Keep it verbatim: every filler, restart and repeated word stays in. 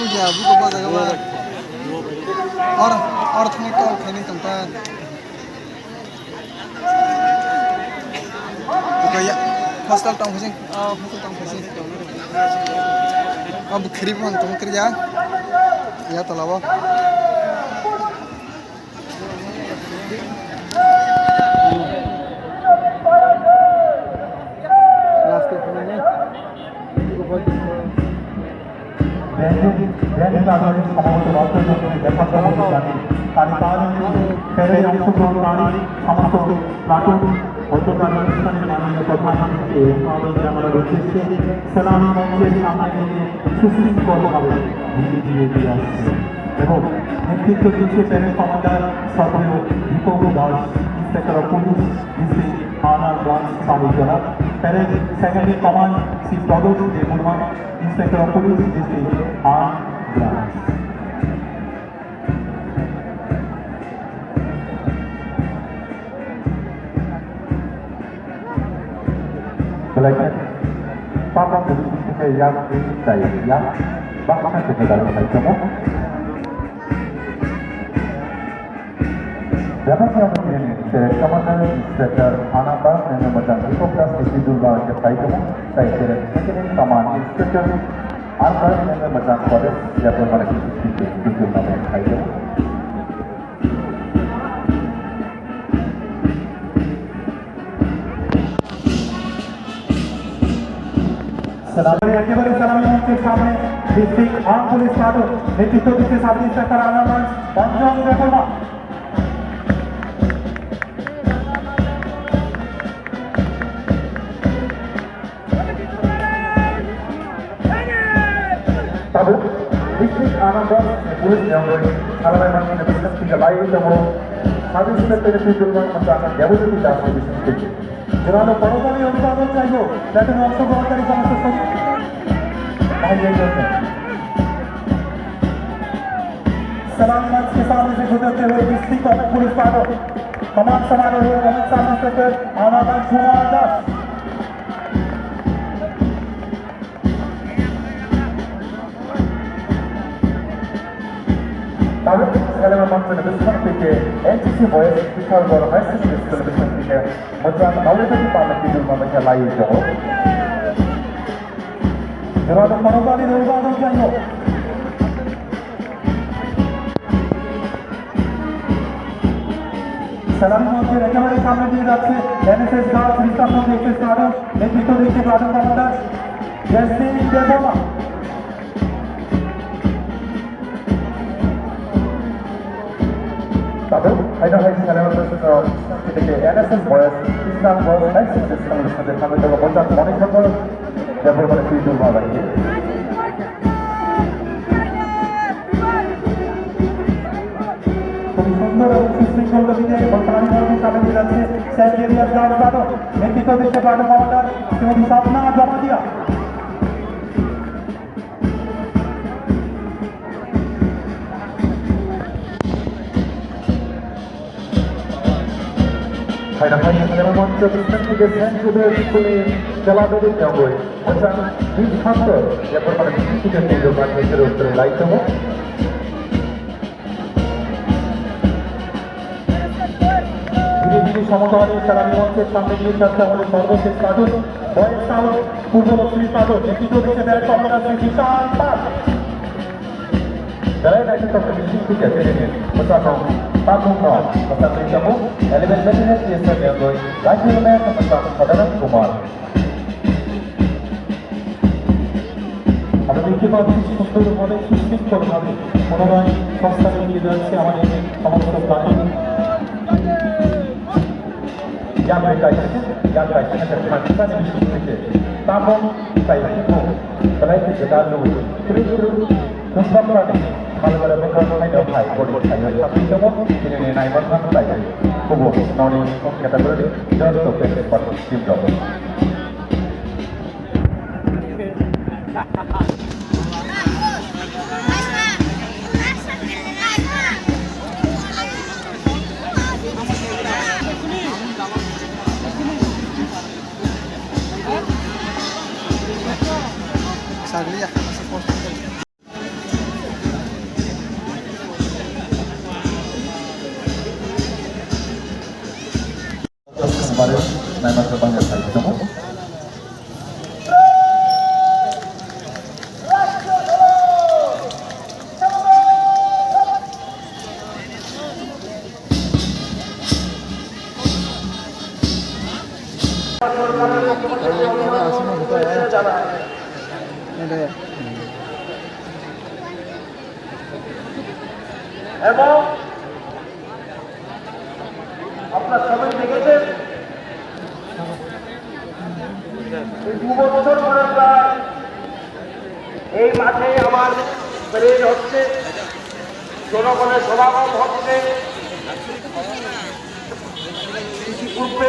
Ya, buku bajago ba. Or, or thani call khaini tongkha. Buka ya, hostel tong phasing, oh, hostel tong phasing. Oh, bu khiri pon tong kri ya. Ya, tolabo. Bank, bank কার্ডের সমবেত ভক্তদের দেখার জন্য জানি। তাই তার প্যারেডে অংশগ্রহণকারী সমস্ত প্লাটুন, অন্য প্রাণী অনুষ্ঠানের মাননীয় প্রধানমন্ত্রী এবং আমাদের জানানোর উদ্দেশ্যে সেনানি মঞ্চের সামনে থেকে সুশৃঙ্খলভাবে ধীরে ধীরে এগিয়ে আসছে এবং নেতৃত্ব দিচ্ছে প্যারেড কমান্ডার শ্রদ্ধেয় Dipak Das, inspector of police, DC armed branch, সাবুজরা, parade second in command Shri Pradosh Debbarma, inspector of police, DC armed branch. Belai khe, papa police ni theke yak twi chai yak baksa khe kwtal khlai tongo. Bebak ya bini tere commander inspector Ananda nene majang report das ni bidul ba khe phai tongo. Tai tere second command inspector Ananda nene majang kore ya pore mane bidul na phai tongo. একেবারে সেনানি মঞ্চের সামনে district arm police platoon নেতৃত্ব দিচ্ছে sub inspector আনারগঞ্জ অঞ্জন Debbarma. Tabuk district Anandabad police ni yongoi salai mani ni bising tingga lai tongo. Sub inspector ni twijlma masa Debojyoti Das ni bising tingga. Jora no korokani yong bagwi chaibo, jato no okto korokani somosto song. Bahai jai jai. Salai mani ni bising tingga district police pado. Command samani sub inspector Anandabad Kumar Das. Tabuk salima mantri bising tingga N C C boys Kishore High Secondary School bising tingga mujang nawi tadi pamit tidur mama jalai jo. Jora to parobali roi ba do jayo. Salami মঞ্চের একেবারে সামনে দিয়ে যাচ্ছে NSS girls research মঞ্চ SS garden, নেতৃত্ব দিচ্ছে garden commander Jaising Debbarma. Tabuk, haino hai salami mujang, NSS boys, Islam boys, NSS Islam boys, kami tahu bocah monitor boys, ya bermain video malah ini. খুবই সুন্দর এবং সুশৃঙ্খল গতিতে বর্তমানে মঞ্চে সামনে দিয়ে যাচ্ছে সেন্ট জেভিয়ার গার্লস প্লাটুন, নেতৃত্ব দিচ্ছে প্লাটুন কমান্ডার শ্রীমতী স্বপ্না Jamatia. Hai na hai na mantri bising tingga Saint Xavier School ni kela dodi nyangoi. Masa di kantor ya permane bising tingga tidur mantri terus terus lai tongo. Giri giri somotohani salami monshe samne diye charte amare sorboshesho paduk, boyes paduk, purbo lotri paduk, netrito diye bek somotohani Bishan Pal. Belai naithotok bising tingga tini ni mwchangno tabukno mwchangwi tongo eleven Battalion T S F ni yangwi Rifleman mwchang Sadanand Kumar. Aro দেখতে পাচ্ছি সুন্দরভাবে সুশৃঙ্খলভাবে পুনরায় সংস্থানের নিয়ে যাচ্ছে আমাদের সমস্ত প্রাণী। Yang bai kaisa, yang kaisa khe khansa ni bising khe tabuk kaisa khe belai khe kwtal nugwi. Khrip khrip khumsokmani malbara bwkhak haino hai boni thaio thapwi tongo, tini ni naima thang khlai kubu noni category ni joto khe participant rok. Sagli ya, masih posting. এবং আপনারা সবাই দেখেছেন, এই দু বছর পরে প্রায় এই মাঠে আমার প্রেয়ার হচ্ছে, জনগণের সমাগম হচ্ছে। ইতিপূর্বে